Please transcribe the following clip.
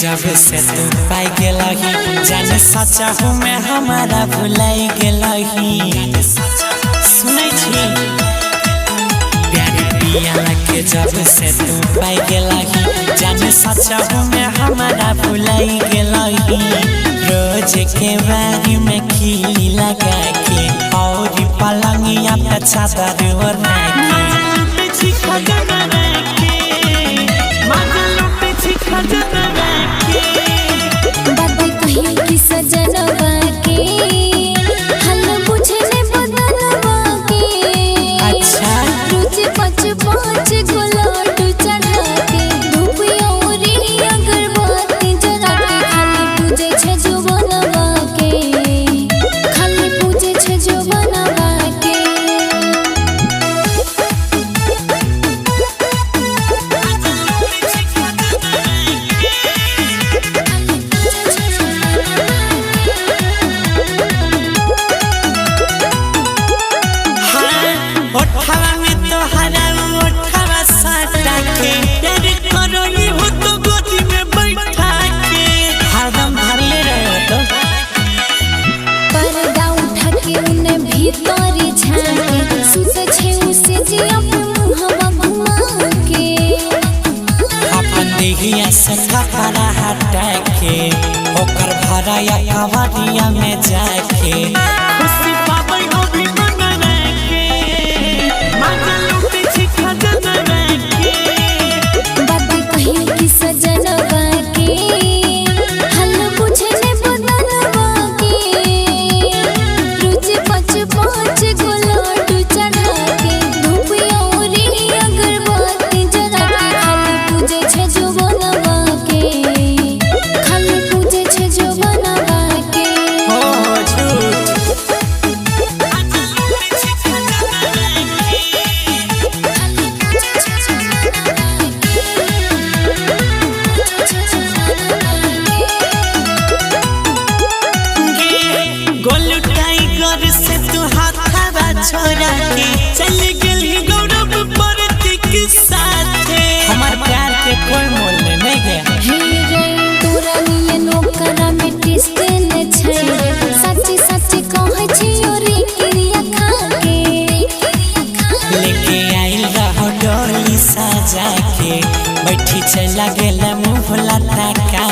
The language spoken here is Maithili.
जब से तू पाई गेलही जाने सचा हूँ मैं हमारा भुलाई गेलही। सुनै छी प्यार पिया के जब से तू पाई गेलही जाने सचा हूँ मैं हमारा भुलाई गेलही। रोज के बारी में खिली लगा के और पलंगिया पे चादर ओढ़ा के। बाबा कहियो कि सजनवा के हल बुझने बदनवा के। अच्छा। रोज पाँच पाँच गो लड्डू चढ़ा के धूप औरी अगरबत्ती जरा के खाली पूजे छे जुबनवा के, खाली पूजे छे जुबनवा के। खाली पूजे छे जुबनवा हाँ, ओठवा में तोहरा ओठवा साटा के प्यार करोनी हो तो गोदी में बैठा के हरदम भरले रहो तो। पर्दा उठा के उन्हें भीतर झाके सुत छे उसे जिया पे मुहवा घुमा के। अपन देहिया से कपड़ा हटा के ओकर भराया कवरिया में जाके खुशी पाबै हो भी मनवा के मजा लूटे छी खजनवा के। बाबा कहियो कि सजनवा के हल बुझने बदनवा के। रोज पाँच पाँच गो लड्डू चढ़ा के धूप औरी अगरबत्ती जरा के खाली पूजे छे जुबनवा के, खाली पूजे छे जुबनवा के। हो झूठ खाली पूजे छे जुबनवा के, पूजे छे जुबनवा के। गोलू टाइगर से तू हाथवा छोड़ा के चल गेली गौरव प्रतीक साथे। हमार प्यार के कोई मोल नहीं गया। हे रे तोरा नियन ओकरा में टेस्ट ने छै, सच सच कहै छियो रे क्रिया खा के। लेके आइल रहो डोली सजा के बैठी चला गेल मुँह लटका